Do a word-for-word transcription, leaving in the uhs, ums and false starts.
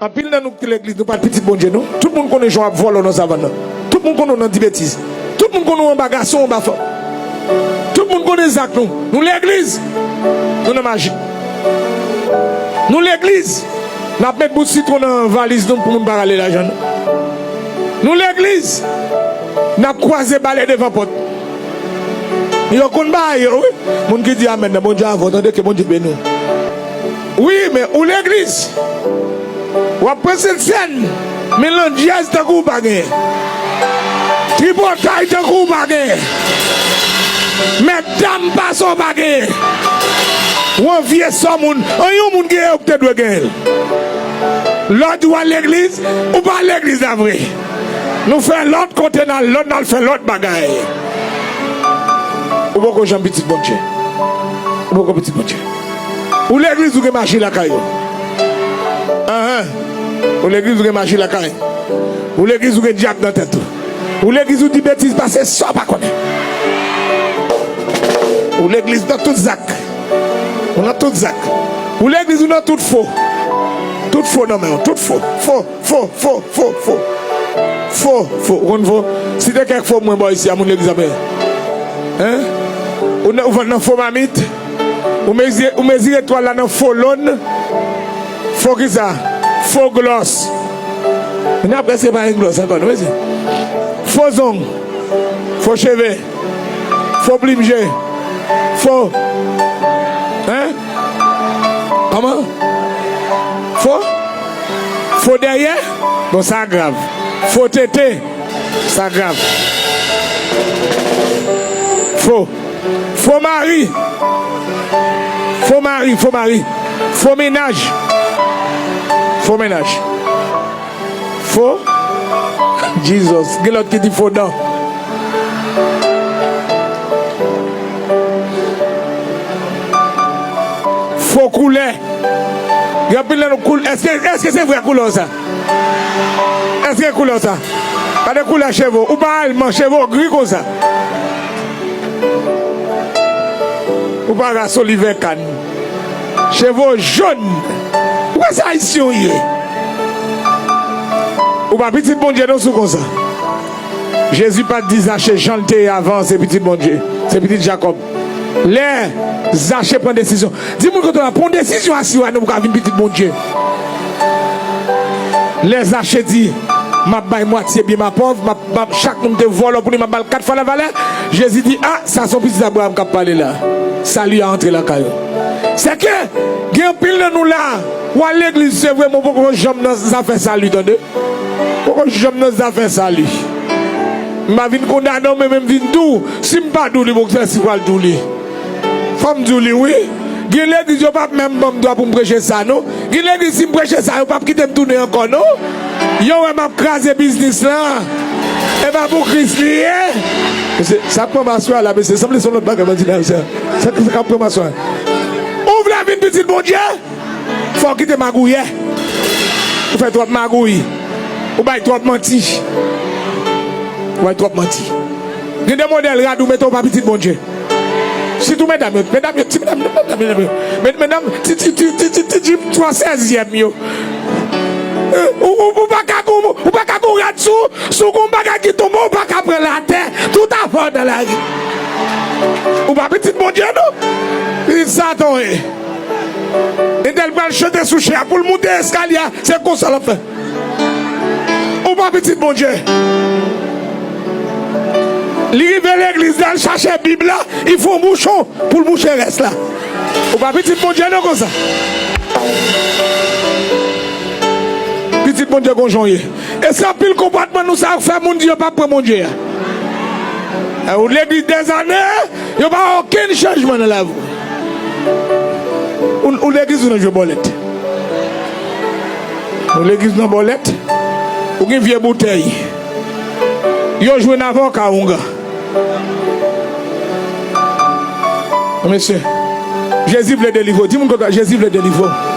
Anpil nan nou ki legliz, nou pa t pitit Bondye, non. Tout moun konnen jan w ap vòlò nan savann nan. Tout moun konnen w nan di betiz. Tout moun konnen w anba gason, anba fanm. Tout moun konnen zak nou. Nou legliz, nou nan maji. Nou legliz, n ap met bout sitwon nan valiz nou pou moun pa rale lajan nou. Nou legliz, n ap kwaze bale devan pòt. Yo konn bagay yo, wi. Moun ki di amèn nan, Bondye avè w, tande, ke Bondye beni w. Wi, men ou legliz, w ap pran Sentsèn, melandyèz tankou w pa genyen. Tripotay tankou w pa genyen. Mètdam pase w pa genyen. W anvye sò moun. An yon moun genyen ou te dwe genyen l. Lòt ou al legliz, ou pa al legliz la vre. Nou fè lòt kote n al, lòt n al fè lòt bagay. Ou poko janm pitit Bondye. Ou poko pitit Bondye. Ou legliz ou gen maji lakay ou. Anhan. Ou legliz ou gen maji lakay. Ou legliz ou gen dyab nan tèt ou. Ou legliz ou di betiz pase sa w pa konnen. Ou legliz nan tout zak. Ou nan tout zak. Ou legliz ou nan tout fo. Tout fo nan men w. Tout fo. Fo, fo, fo, fo, fo. Fo, fo. Ou konn fo? Site kèk fo mwen bò isi a, moun legliz ap. Hein? Ou nan, ou vann nan fo mamit? Ou mezire, ou mezire twal la nan fo lòn? Fo kisa? Fo glòs. N ap prèske pa gen glòs ankò, non, mesye? Fo zong. Fo cheve. Fo plim je. Fo. Hein? Kòman? Fo? Fo dèyè? Bon, sa grav. Fo tete? Sa grav. Fo. Fo mari. Fo mari, fo mari. Fo mennaj. Fo mennaj. Fo. Jesus. Gen lòt ki di fo dan. Fo koulè. Gen anpil nan nou koul-, èske, èske se vrè koulè w sa? Èske koulè w sa? Gade koulè cheve w. Ou pa alman, cheve w gri konsa. Ou pa ras Oliver Kahn. Cheve w jòn. Ou kwè se ayisyen w ye? Ou pa pitit Bondye non si w konsa. Jezi pa t di Zache jan l te ye avan an se pitit Bondye. Se pitit Jakòb. Lè Zache pran desizyon, di moun kote w la, pran yon desizyon asire w pou w ka vin pitit Bondye. Lè Zache di, "M ap bay mwatye byen m a pòv, m ap, m ap, chak moun te vòlò pou li, m ap ba l kat fwa lavalè." Jezi di, "A, sa se yon pitit Abraram k ap pale la. Sali a antre lakay ou." Sèke, gen anpil nan nou la, w al legliz, se vre, men w poko janm nan zafè sali, tande. Poko janm nan zafè sali. M pa vin kondane w, men, men m vin di w, si m pa di w li, bon, kiyès ki pral di w li? Fò m di w li, wi. Gen legliz, yo p ap menm ban m dwa pou m preche sa, non. Gen legliz, si m preche sa, yo p ap kite m tounen ankò, non. Yo wè m ap kraze biznis lan. E pa pou Kris li ye. Mesye, sa k pran m aswè a la, mesye, sanble se yon lòt bagay, bandi nan sa. Sa, sa k ap pran m aswè a. Ou vle vin pitit Bondye? Fò w kite magouyè. Ou fè twòp magouy. Ou bay twòp manti. Ou bay twòp manti. Gen de modèl rad ou mete w pa pitit Bondye. Sitou medam yo, medam yo, ti medam, medam, medam yo. Med-, medam, ti, ti, ti, ti, ti, ti jip twa sèzyèm yo. Eh, ou, ou, ou pa ka gon, ou pa ka gon rad sou, sou gon bagay ki tonbe, ou pa ka pran l atè, tout afè w nan lari. Ou pa pitit Bondye, non. Pitit Satan, wi. Entèl pral chante sou chen an pou l moute eskalye a, se konsa l ap fè. Ou pa pitit Bondye. Li rive legliz la, l chache Bib la, li fè yon bouchon pou l bouche rès la. Ou pa pitit Bondye non konsa. Pitit Bondye gon jan w ye. E se anpil konpòtman nou sa yo k fè moun di yo p ap pran Bondye a. E ou legliz dèzane, yo pa wè okenn chanjman nan lavi w. Ou, ou legliz ou nan jwe bòlèt. Ou legliz nan bòlèt. Ou gen vye boutèy. Yo jwenn avè w ka ongan. Mesye, Jezi vle delivre w. Di moun kote w la, Jezi vle delivre w.